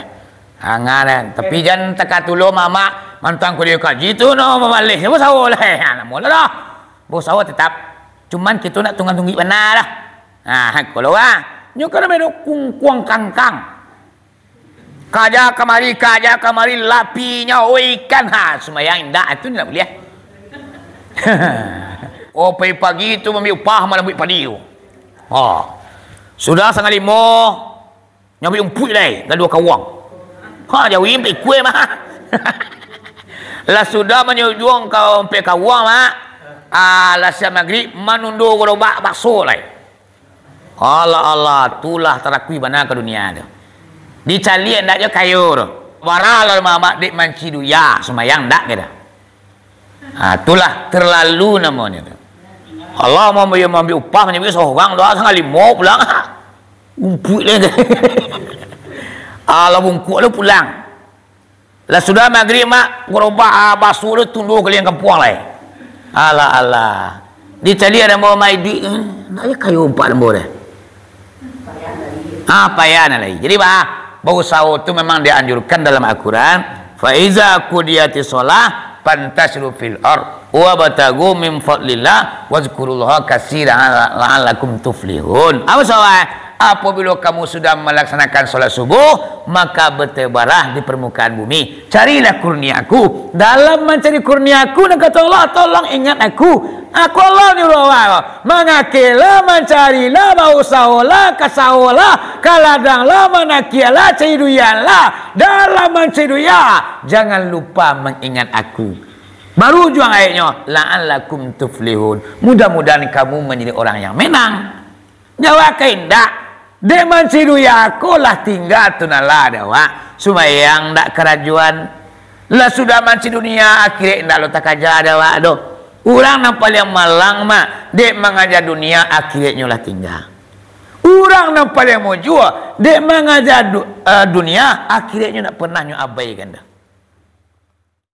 Ha, ngah lah. Tapi jan takatulo mamak, mantang kuliah kaji tu no mamaleh. Siapa sawo lah? Ha, namo lah dah. Bawa sawo tetap. Cuman kito nak tunggang-tunggik bana lah. Ha, kalau ah, nyo kan ado kungkuang kangkang. Kaja kamari, kaja kamari, lapinyo, oi ikan. Ha, sumbayang indak, itu indak buliah. Oh, pagi-pagi tu mambiak upah, malam bulik padi tu. Ha. Sudah sangah limo, nyo ambiak umpuik lai, gadua kawang. Ha, jawi ambiak ikua mah. Lah sudah manyujuang ka ampiak kawang, mak. Ah, lah siap magrib, manundo garobak baso lai. Alah, alah, tulah tarakui bana ka dunia tu. Dicaliak ndak jo kayo tu. Bara lah mamak dek manci dunia, sumbayang ndak kito. Ha, tulah terlalu namonyo tu. Allah mau mambiak upah, manyabuik sorang tu, sangah limo pulang. Umpuik lai. Alah bungkuk tu pulang. Lah sudah magrib, mak, garobak, ah, baso tu tunduah kaliling kampuang lai. Alah, alah. Dicaliak ado mamakai duit, eh, ndak ado kayo umpuik lambo deh. Ah, payah nan lai. Jadi, bah, bausaho tu memang dianjurkan dalam Al-Quran, "Fa iza qudiyatis shalah fantashiru fil ard wabtaghu min fadlillah wazkurullaha katsiran la'allakum tuflihun." Apa soal? Apabila kamu sudah melaksanakan salat subuh, maka bertebaranlah di permukaan bumi. Carilah kurnia-Ku. Dalam mancari kurnia-Ku, nan kato Allah, tolong ingat Aku. Aku Allah nyuruah awak. Mangakelah, mancarilah, bausaholah, kasaholah, kaladanglah, manakiaklah, cari duialah. Dalam mancari dunia, jangan lupa mengingat Aku. Baru ujuang ayatnyo, "La'allakum tuflihun." Mudah-mudahan kamu menjadi orang yang menang. Jawab ka indak. Dek mancari dunia ko lah tingga tu nan lah dek awak. Sumbayang ndak karajoan. Lah sudah mancari dunia, akhirat ndak lo takaja dek awak doh. Urang nan paliang malang mah, dek mangaja dunia, akhiratnyo lah tingga. Urang nan paliang mujua, dek mangaja du-, eh, dunia, akhiratnyo ndak pernah nyo abaikan doh.